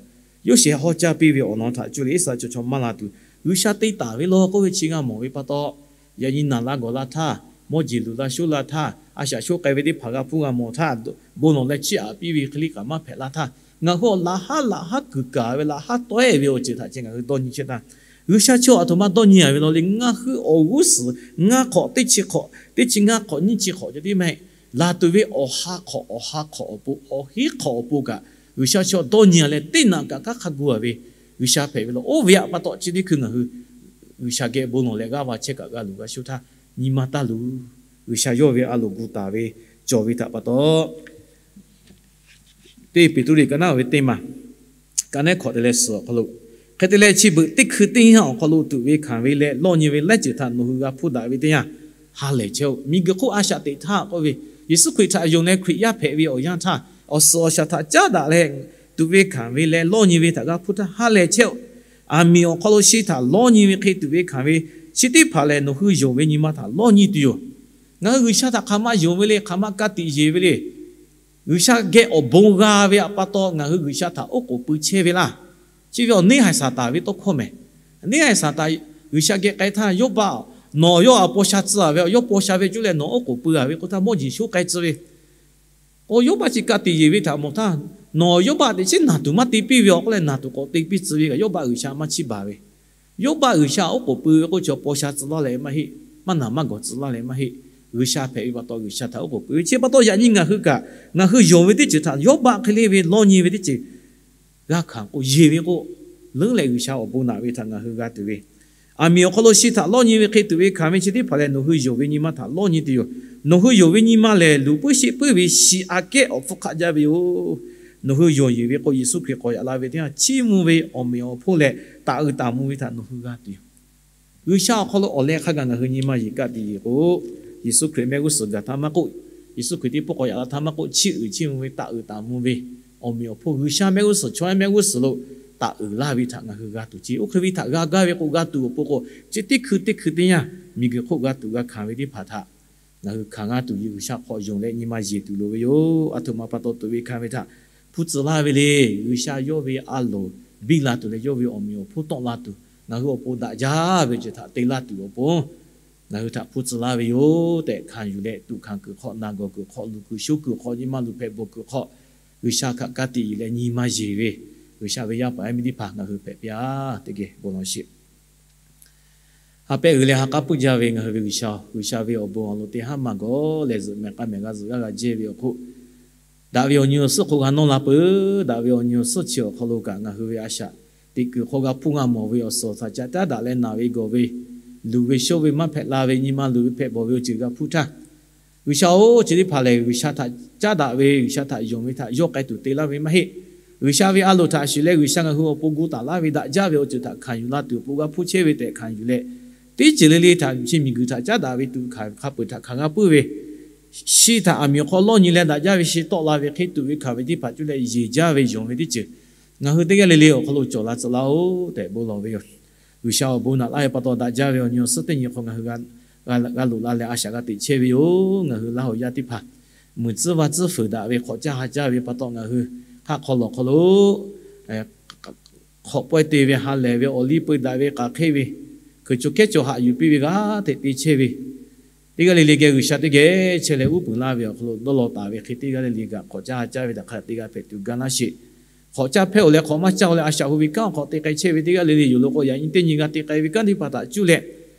Yoˇsehꞈ hawˇ caˇ piˇ ve awˬ lawn htaꞈ cuˇ leh Iˉsaˍreˍlaˆ chaw chaw maˇ la tuˬ, G'uiˬsha te taˍ ve law k'oˆ ve chi g'a mawˬ ve pa taw, yaꞈ nyi naˬ la gawˬ la htaˇ, mawˇ jeˬ luˬ la shoˉ la htaˇ, a shaꞈ shoˉ k'ai ve teˇ hpaˍ g'a hpuˇ g'a mawˬ htaˇ, bon lawˬ leh chiˇ aꞈ piˇ ve hk'e liˇ kaꞈ maˇ hpehꞈ la htaˇ, ngaˬ hui awˬ laꞈ haˉ laꞈ haˉ kuiˬ kaˬ ve laꞈ haˉ tawehˇ ve awˬ ceuˬ htaꞈ ceh ngaˬ hui dawˇ nyi chehˇ htaˇ, G'uiˬsha chi awˬ htoꞈ ma dawˇ nyi a ve law le, ngaˬ hui awˬ g'uˇ suhˍ ngaˇ hk'awꞈ teˇ chi hk'awꞈ, teˇ chi ngaˇ hk'awꞈ nyiˇ chi hk'awꞈ ceh tiˉ maˇ heˆ. Laˬ tuˬ ve awˬ ha hk'awꞈ awˬ ha hk'awꞈ awˬ pon, awˬ heˉ hk'awꞈ awˬ pon kaꞈ, G'uiˬsha chi dawˇ nyi a leh, teˇ naꞈ kaꞈ hk'aˇ hk'a gu a ve G'uiˬsha hpehꞈ ve law. Oˇ ve aꞈ pa taw chi teˇ hkui ngaˬ hui G'uiˬsha geh bon lawˬ leh g'aˇ va chehˇ kaꞈ g'a luˬ g'a shoˉ htaˇ, nyi ma taˇ luˬ. G'uiˬsha yawˇ ve a loˍ gu taˍ ve cawˬ ve htaꞈ pa taw, teˇ Peˍtruˆ liꞈ ka naˉ ve teˇ maˬ, ka naˉ hkawꞈ te leh suhˍ awˬ hk'aw lo, hk'e te leh chi beuꞈ teˇ hkui teˇ yanˇ awˬ hk'aw lo tuꞈ ve hkanˍ ve leh lawˇ nyi ve laiˉ ceuˬ htaꞈ nawˬ hui g'a hpuˇ daꞈ ve teˇ yanˇ, ha lehˬ chehˇ-oˆ. Miˬguiˬ hk'oˆ a shaꞈ teꞈ htaˇ k'oˆ ve, Yeˍsuˆ Hkriꞈ htaꞈ yonˍ leh Hkriꞈ yaˇ hpehꞈ ve awˬ yanˇ htaˇ, awˬ suhˍ awˬ shaˍ htaꞈ caˉ daꞈ leh tuꞈ ve hkanˍ ve leh lawˇ nyi ve htaꞈ g'a hpuˇ htaˇ ha lehˬ chehˇ-oˆ. Aˬ miˍ awˬ hk'aw lo shi htaꞈ lawˇ nyi ve hk'e tuꞈ ve hkanˍ ve chi teˇ hpaˍ lehˬ, nawˬ hui yonˍ ve nyi ma htaꞈ lawˇ nyi tuˬ yoˬ. Ngaˬ hui G'uiˬsha htaꞈ hk'aˬ ma yonˍ ve le, hk'aˬ ma ka tiꞈ yeˬ ve le. G'uiˬsha geh awˬ bon g'a ve aꞈ pa taw ngaˬ hui G'uiˬsha htaꞈ oˉ k'oˍ pui chehˇ ve laˇ. Chi ve awˬ neˇ haiˬ Saˍtanˍ ve tawˇ hkawˇ mehˍ. Neˇ haiˬ Saˍtanˍ G'uiˬsha geh k'ai htaˇ, Yawˇbaˆ, nawˬ yawˇ aꞈ paw sha tcuh a ve, yawˇ paw sha ve cuˇ leh nawˬ oˉ k'oˍ pui a ve k'oˆ htaˇ, mawˇ jeˬ shoˉ k'ai tcuh ve. K'o, Yawˇbaˆ chi ka tiꞈ yeˬ ve htaꞈ mawˬ htaˇ, nawˬ Yawˇbaˆ teꞈ chiˉ naˬ tuˬ maˇ te piˇ ve awˬ hk'oˆ leh naˬ tuˬ k'awꞈ te piˇ tcuh ve kaꞈ, Yawˇbaˆ G'uiˬsha maˇ chiˇ baˬ ve. Yawˇbaˆ G'uiˬsha oˉ k'oˍ pui ve k'o, chi paw sha tcuh laˇ leh maˇ heˆ, maˇ naˬ maˇ gawˬ tcuh laˇ leh maˇ heˆ. G'uiˬsha hpehꞈ ve pa taw G'uiˬsha htaꞈ oˉ k'oˍ pui ve chi pa taw, yaꞈ nyi ngaˬ hui kaꞈ ngaˬ hui yonˍ ve teˇ ceuˬ htaꞈ Yawˇbaˆ hk'e le ve lawˇ nyi ve teˇ ceuˬ g'a hkanˍ k'o, yeˬ ve k'o, leuˉ leh G'uiˬsha awˬ bon naꞈ ve htaꞈ ngaˬ hui g'a tuˬ ve, aˬ miˍ awˬ hk'aw lo shi htaꞈ lawˇ nyi ve hk'e tuꞈ ve hkanˍ ve chi teˇ hpaˍ lehˬ, nawˬ hui yonˍ ve nyi ma htaꞈ lawˇ nyi tuˬ yoˬ. Nawˬ hui yonˍ ve nyi ma lehˬ, luˬ puiˉ sheˆ puiˉ ve shi aꞈ kehˉ awˬ hpfuhˇ hk'aˆ jaˇ ve yoˬ. Nawˬ hui yonˍ yeˬ ve k'o, Yeˍsuˆ Hkriꞈ k'awꞈ yaꞈ la ve teˇ yanˇ, chiˇ mvuh ve awˬ meꞈ awˬ hponˇ leh taˍ uiˍ taˍ mvuh ve htaꞈ nawˬ hui g'a tuˬ yoˬ. G'uiˬsha awˬ hk'aw lo awˬ leh hk'a gaˬ ngaˬ hui nyi ma yeˬ kaˆ tiꞈ yeˬ k'o, Yeˍsuˆ Hkriꞈ mehˆ g'uˇ suhˍ gaˬ htaˇ maˇ k'oˆ, Yeˍsuˆ Hkriꞈ teˇ pawˆ k'awꞈ yaꞈ la htaˇ maˇ k'oˆ, chiˇ uiˍ chiˇ mvuh ve taˍ uiˍ taˍ mvuh ve awˬ meꞈ awˬ hponˇ, G'uiˬsha mehˆ g'uˇ suhˍ chaw yaˇ mehˆ g'uˇ suhˍ lo taˍ uiˍ laˇ ve htaꞈ ngaˬ hui g'a tuˬ ce. Oˇ hk'e ve htaꞈ g'a gaˇ ve k'o, g'a tuˬ awˬ pon k'o, chi teˇ hkui teˇ hkui teˇ yanˇ, miˬguiˬ hk'oˆ g'a tuˬ g'a hkanˍ ve teˇ hpaˍ htaꞈ ngaˬ hui hkanˍ g'a tuˬ yoˬ. G'uiˬsha hk'aw yonˍ leh nyi ma yeˬ tuˬ loˍ ve yoˬ. A htoꞈ ma pa taw tuꞈ ve hkanˍ ve htaꞈ hpu tcuh laˇ ve le. G'uiˬsha yawˇ ve a loˍ biˇ la tuˬ leh yawˇ ve awˬ meꞈ awˬ hponˇ tawˆ la tuˬ, ngaˬ hui awˬ pon daꞈ jaˇ ve ceuˬ htaꞈ te laˇ tuˬ awˬ pon ngaˬ hui htaꞈ hpu tcuh laˇ ve yoˬ tehꞈ hkanˍ yuˬ leh, tuꞈ hkanˍ kuiˬ hk'aw, naˬ gawˬ kuiˬ hk'aw, luˬ kuiˬ shoˉ kuiˬ hk'aw, nyi ma luˬ hpehꞈ bawˬ kuiˬ hk'aw, G'uiˬsha htaꞈ ka tiꞈ yeˬ leh nyi ma yeˬ ve G'uiˬsha ve yaˇ paˍ yaˇ miˇ teˇ hpaˍ ngaˬ hui hpehꞈ piˇ-a. Teˇ geh bon lawˬ sheˍ. Ha pehˆ uiˍ leh ha k'aˉ puiˉ jaˇ ve ngaˬ hui ve G'uiˬsha-oˬ, G'uiˬsha ve awˬ bon awˬ lawn teˇ haˉ maˇ gawˬ leh zuhꞈ mehˍ k'aˇ mehˍ g'a zuhꞈ g'aˇ g'a jehˇ ve awˬ hk'oˆ, daꞈ ve awˬ nyi awˬ suhˉ hk'oˆ g'a nawˇ la peuˬ. Daꞈ ve awˬ nyi awˬ suhˉ chi awˬ hk'aw lo kaꞈ ngaˬ hui ve a shaꞈ teꞈ kuiˬ hk'aw g'a hpuˇ g'a mawˬ ve awˬ suhˍ awˬ shaˍ ca caˉ daꞈ leh naˬ ve gawˬ ve, luˬ ve shoˆ ve maˇ hpehꞈ la ve, nyi ma luˬ ve hpehꞈ bawˬ ve awˬ ceuˬ g'a hpuˇ htaˇ, G'uiˬsha-oˬ, chi teˇ hpaˍ lehˬ G'uiˬsha htaꞈ caˉ daꞈ ve, G'uiˬsha htaꞈ yonˍ ve htaꞈ yawˇ k'ai tuˬ te laˇ ve maˇ heˆ. G'uiˬsha ve a loˍ htaꞈ shiˍ leh G'uiˬsha ngaˬ hui awˬ pon gu taˍ laˇ ve daꞈ jaˇ ve awˬ ceuˬ htaꞈ hkanˍ yuˬ la tuˬ awˬ pon g'a hpuˇ chehˇ ve tehꞈ hkanˍ yuˬ leh, teˇ ceuˬ le le htaꞈ chi miˬguiˬ htaꞈ caˉ daꞈ ve tuꞈ hkanˍ hk'a peuˬ htaꞈ hkanˍ g'a puiˉ ve, shi htaꞈ aˬ miˍ awˬ hk'aw lawˇ nyi leh daꞈ jaˇ ve shi tawˆ la ve hk'e tuꞈ ve hkanˍ ve teˇ hpaˍ cuˇ leh yeˬ jaˇ ve yonˍ ve teˇ ceuˬ ngaˬ hui teˇ g'aˇ le le awˬ hk'aw lo cawˬ la tcuh laˇ-oˬ tehꞈ bon lawˬ ve yoˬ. G'uiˬsha awˬ bon naꞈ laˇ ve pa taw daꞈ jaˇ ve awˬ nyi awˬ suhˉ teˇ nyi hk'aw ngaˬ hui g'a loꞈ la leh a shaꞈ g'a teꞈ chehˇ ve yoˬ. Ngaˬ hui Laˇ huˍ yaˇ teˇ hpaˍ muiˬ tcuhˉ vaˇ tcuhˉ fuiˍ daꞈ ve hk'awꞈ caˇ ha caˇ ve pa taw ngaˬ hui hk'aˆ hk'aw lawˬ hk'aw lo hk'awꞈ pawehˇ te ve ha lehˬ ve awˬ liˇ peu daꞈ ve k'aˬ hk'eˆ ve hkui co kehˉ caw haꞈ yuˬ piˇ ve g'aˇ hteꞈ te chehˇ ve teˇ g'aˇ le le geh G'uiˬsha teˇ geh chehˇ leh uˉ peunˍ laˇ ve awˬ hk'aw lo dawˇ law taˍ ve hk'e teˇ g'aˇ le le kaꞈ hk'awꞈ caˇ ha caˇ ve htaꞈ hk'a te g'a hpehꞈ tuˬ ga laˇ sheˍ. Hk'awꞈ caˇ hpehˇ-oˬ leh hk'awꞈ maˇ caˇ-oˬ leh a shaꞈ hu ve kanˉ awˬ hk'aw te k'ai chehˇ ve teˇ g'aˇ le le yoˬ lo k'o, yaꞈ nyi teˇ nyi g'a te k'ai ve kanˉ teˇ hpaˍ htaꞈ cuˇ leh,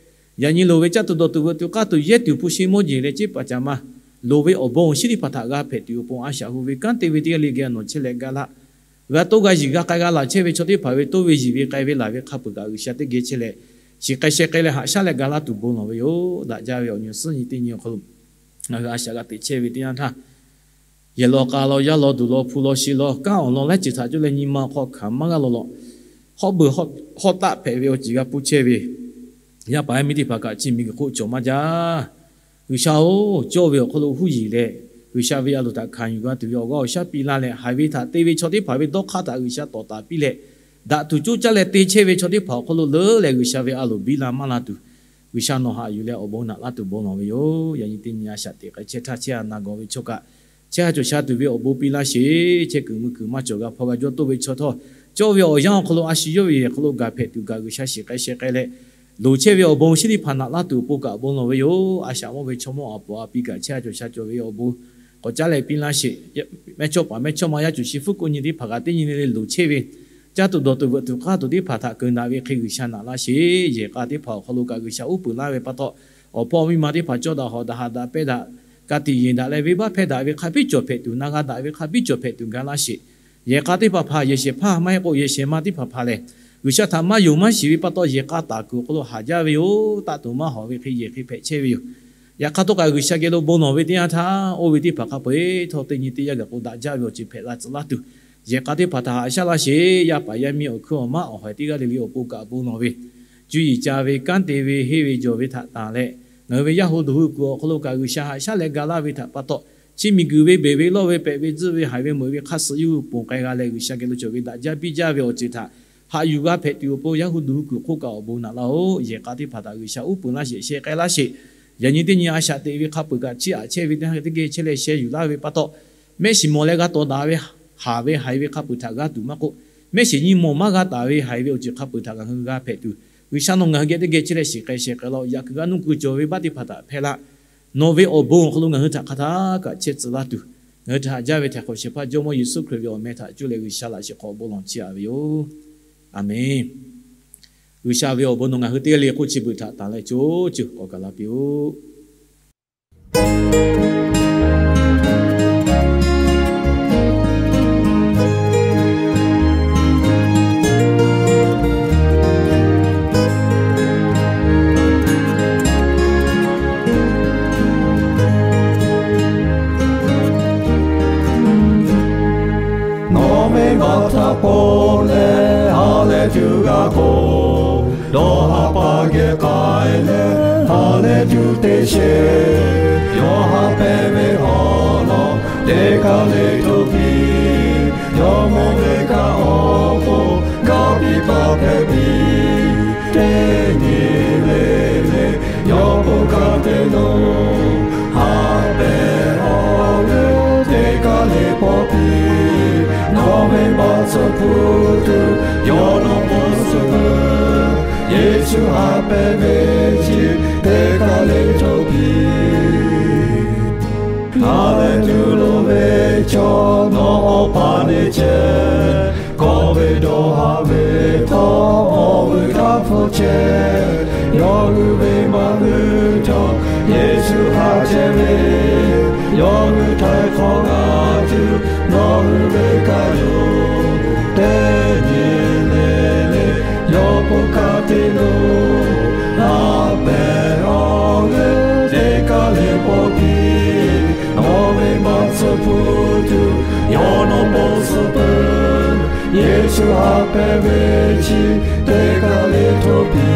yaꞈ nyi loˍ ve caˇ tuˬ dawˬ tuˬ veuꞈ tuˬ k'aˇ tuˬ yehˇ tuˬ hpu shi mawˇ jeˬ leh ceˇ paˍ caˍ ma loˍ ve awˬ bon awˬ shinˉ teˇ hpaˍ htaꞈ g'a hpehꞈ tuˬ awˬ pon a shaꞈ hu ve kanˉ te ve teˇ g'aˇ le geh nawˬ chehˇ leh ga laˇ. G'a toˇ g'a yiˬ g'a k'ai g'a laˬ chehˇ ve chaw teˇ hpaˍ ve toˇ ve yiˬ ve k'ai ve laˬ ve hk'a peuˬ kaꞈ G'uiˬsha teˇ geh chehˇ leh, shiˍ k'ai sheh k'ai leh haꞈ shaˉ leh ga laˇ tuˬ bon lawˬ ve yoˬ. Daꞈ jaˇ ve awˬ nyi awˬ suhˉ nyi teˇ nyi awˬ hk'aw lo ngaˬ hui a shaꞈ g'a teꞈ chehˇ ve teˇ yanˇ htaˇ, yehˬ law k'a law yaˇ law duˬ law hpu law shi law kanˉ awˬ lawn laiˉ ceuˬ htaꞈ cuˇ leh nyi ma awˬ hk'aw hkanˍ maˇ g'a law law, hawˉ beuˬ hawˉ taˆ hpehꞈ ve awˬ ceuˬ g'a pfuhˇ chehˇ ve yaˇ paˍ yaˇ miˇ teˇ hpaˍ kaꞈ chi miˬguiˬ hk'oˆ cawˬ maˇ jaˇ. G'uiˬsha-oˬ, cawˇ ve awˬ hk'aw lo huˉ yiˬ leh, G'uiˬsha ve a loˍ htaꞈ hkanˍ yuˬ g'a tuˬ ve awˬ g'aˇ awˬ shaˉ piˇ laˇ leh, haiˬ ve htaꞈ te ve chaw teˇ hpaˍ ve dawˇ hk'aˇ htaꞈ G'uiˬsha tawˍ taˍ piˇ leh, daꞈ tuˬ coˇ caˇ leh te chehˇ ve chaw teˇ hpaˍ awˬ hk'aw lo leuˉ leh G'uiˬsha ve a loˍ biˇ la maˇ la tuˬ, G'uiˬsha nawˬ haꞈ yuˬ leh awˬ bon naꞈ laˇ tuˬ bon lawˬ ve yoˬ. Yaꞈ nyi teˇ nyi a shaꞈ teꞈ k'ai chehˇ htaˇ, chehˇ a na gawˬ ve chaw kaꞈ chehˇ a cawˬ sha tuˬ ve awˬ bon piˇ laˇ sheˍ. Chehˇ kuiˬ mui kuiˬ maˇ cawˬ g'a hpaw g'a jawˇ toˆ ve chaw htawˇ, cawˇ ve awˬ yanˇ awˬ hk'aw lo a shu yawˇ ve yehˬ hk'aw lo gaˬ hpehꞈ tuˬ kaꞈ G'uiˬsha shiˍ k'ai sheh k'ai leh, loˍ chehˇ ve awˬ bon chi teˇ hpaˍ naꞈ laˇ tuˬ awˬ pon kaꞈ bon lawˬ ve yoˬ. A shaꞈ mawˇ ve chaw mawˇ a poˍ a pi kaꞈ chehˇ a cawˬ sha cawˬ ve awˬ bon k'awꞈ caˉ leh piˇ laˇ sheˍ. Mehˇchawˇ paˍ mehˇchawˇma yaˇ cuˬ shi hpfuhˇ k'oˆ nyi teˇ hpaˍ kaꞈ teˇ nyi le le loˍ chehˇ ve, caˇ tuˬ dawˬ tuˬ veuꞈ tuˬ k'aˇ tuˬ teˇ hpaˍ htaꞈ keunˍ daꞈ ve hk'e G'uiˬsha naꞈ laˇ sheˍ. Yehˬ k'a teˇ hpaˍ awˬ hk'aw lo kaꞈ G'uiˬsha uˉ peunˍ laˇ ve pa taw, awˬ hpawˇ miˇ ma teˇ hpaˍ cawˇ daꞈ hawꞈ daꞈ haꞈ daꞈ pehnˇ daꞈ, ka tiꞈ yeˬ daꞈ leh venˇbaˆ hpehˇ daꞈ ve hk'a biˇ cawˬ hpehꞈ tuˬ, na g'a daꞈ ve hk'a biˇ cawˬ hpehꞈ tuˬ ga laˇ sheˍ. Yehˬ k'a teˇ hpaˍ hpaˍ yehˬ shehˍ hpaˇ maˇ heˆ k'o yehˬ shehˍ ma teˇ hpaˍ hpaˍ lehˬ, G'uiˬsha htaꞈ maˇ yonˍ maˇ shiˍ ve pa taw yehˬ k'a taˍ kuiˬ awˬ hk'aw lo haˍ jaˇ ve yoˬ. Taˆ tuˬ maˇ hawˍ ve hk'e yehˬ hk'e hpehꞈ chehˇ ve yoˬ. Yaꞈ hk'aˇ htawˇ kaꞈ G'uiˬsha geh lo bon lawˬ ve teˇ yanˇ htaˇ, oˇ ve teˇ hpaˍ hk'a peu-eˬ htawˇ teˇ nyi teˇ yanˇ gaˬ k'o daꞈ jaˇ ve awˬ ceuˬ hpehꞈ la tcuh laˇ tuˬ, yehˬ k'a teˇ hpaˍ htaꞈ haꞈ shaˉ laˇ sheˍ. Yaˇ paˍ yaˇ miˇ awˬ hkuiˉ awˬ maˉ awˬ hawehˬ teˇ g'aˇ le le awˬ pon kaꞈ bon lawˬ ve, cuˇ yiˍ ca ve, kanˉ te ve, henˇ ve jawˬ ve htaꞈ tanˬ leh, ngaˬ hui ve Yaˇ hu duˬ hu kuiˬ awˬ hk'aw lo kaꞈ G'uiˬsha haꞈ shaˉ leh ga laˇ ve htaꞈ pa taw, chi miˬguiˬ ve beˬ ve lawˇ ve pehꞈ ve tzuhˆ ve haiˬ ve meuꞈ ve hk'a suh yawˇ hui ponˬ k'ai g'a leh G'uiˬsha geh lo cawˬ ve daꞈ jaˇ biˇ jaˇ ve awˬ ceuˬ htaꞈ haꞈ yuˬ g'a hpehꞈ tuˬ awˬ pon Yaˇ hu duˬ hu kuiˬ hk'oˆ kaꞈ awˬ bon naꞈ laˇ-oˆ. Yehˬ k'a teˇ hpaˍ htaꞈ G'uiˬsha uˉ peunˍ laˇ sheˍ, sheh k'ai laˇ sheˍ. Yaꞈ nyi teˇ nyi a shaꞈ teꞈ ve hk'a peu-eˬ kaꞈ chiˇ aꞈ chehˇ ve teˇ geh chehˇ leh sheh yuˬ laˇ ve pa taw, mehˆ shiˍ mawˬ leh g'a tawˍ daꞈ ve haˍ ve haiˬ ve hk'a peu-eˬ htaꞈ g'a tuˬ maˇ k'oˆ, mehˆ shiˍ nyi mawˬ maˇ g'a taˍ ve haiˬ ve awˬ ceuˬ hk'a peu-eˬ htaꞈ ngaˬ hui g'a hpehꞈ tuˬ, G'uiˬsha nawˬ ngaˬ hui geh teˇ geh chehˇ leh shiˍ k'ai sheh k'ai laˇ-oˆ. Yaꞈ kuiˬ g'a nuˇ kuiˬ cawˬ ve baˆ teˇ hpaˍ htaꞈ hpehˇ laˇ. Nawˬ ve awˬ bon awˬ hk'aw lo ngaˬ hui htaꞈ hk'a htaˇ kaꞈ chehˇ tcuh laˇ tuˬ, ngaˬ hui htaꞈ haꞈ jaˇ ve htaiˍ hk'awꞈ shehˍ hpaˇ Jawˇmawˇ Yeˍsuˆ Hkriꞈ ve awˬ meh htaꞈ cuˇ leh G'uiˬsha laꞈ shehˍ hk'aw bon lawˬ chiˇ aꞈ ve yoˬ. Aˍmenˍ. G'uiˬsha ve awˬ bon nawˬ ngaˬ hui teˇ g'aˇ le k'oˆ chi beuꞈ htaꞈ tanˬ leh co ceuˬ k'awꞈ gaˬ la piˇ-oˆ. Nawˬ venˇbaˆ htaꞈ pon leh ha lehˬ tuˬ g'a k'o, dawˇ haˍ paˍ geh k'ai leh ha lehˬ tuˬ te sheˍ. Yawˇ haꞈ pehnˇ ve awˬ lawn teˇ kaˬ le htoꞈ piˇ. Yawˇ mawˬ ve kaꞈ awˬ pon gaˇ piˇ paˍ hpehꞈ piˇ. Teˇ nyi le le yawˇ bon kanˉ te lo, haꞈ pehnˇ awˬ g'euˆ teˇ kaˬ le pawˆ piˇ. Nawˬ venˇbaˆ tcuh hpu tuˬ yawˇ nawˬ bon suh peuˬ. Yeˍsuˆ haꞈ pehnˇ ve chi teˇ kaˬ le htoꞈ piˇ. Haˍ lehˬ tuˬ loˍ ve chaw nawˬ awˬ pa neˇ chehˇ. Kawˆ ve dawˇ haˍ ve htawˇ awˬ vuiˬ htaˇ hpfuhˇ chehˇ. Yawˇ hui ve maˇ hui chaw Yeˍsuˆ haꞈ chehˇ ve, yawˇ hui htaiˍ hk'awꞈ g'a tuˬ nawˬ hui ve kaꞈ yoˬ. Teˇ nyi le le yawˇ bon kanˉ te lo, haꞈ pehnˇ awˬ g'euˆ teˇ kaˬ le pawˆ piˇ. Nawˬ venˇbaˆ tcuh hpu tuˬ yawˇ nawˬ bon suh peuˬ. Yeˍsuˆ haꞈ pehnˇ ve chi teˇ kaˬ le htoꞈ piˇ.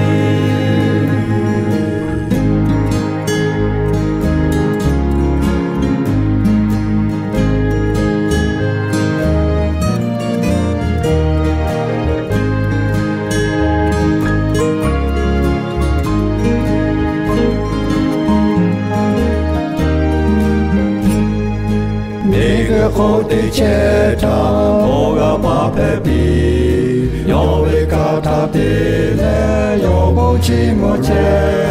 Miˬguiˬ hk'oˆ teˇ chehˇ htaˇ awˬ g'aˇ paˍ hpehꞈ piˇ. Yawˇ ve hkanˍ htaꞈ te leh yawˇ bon chiˇ mvuh chehˇ.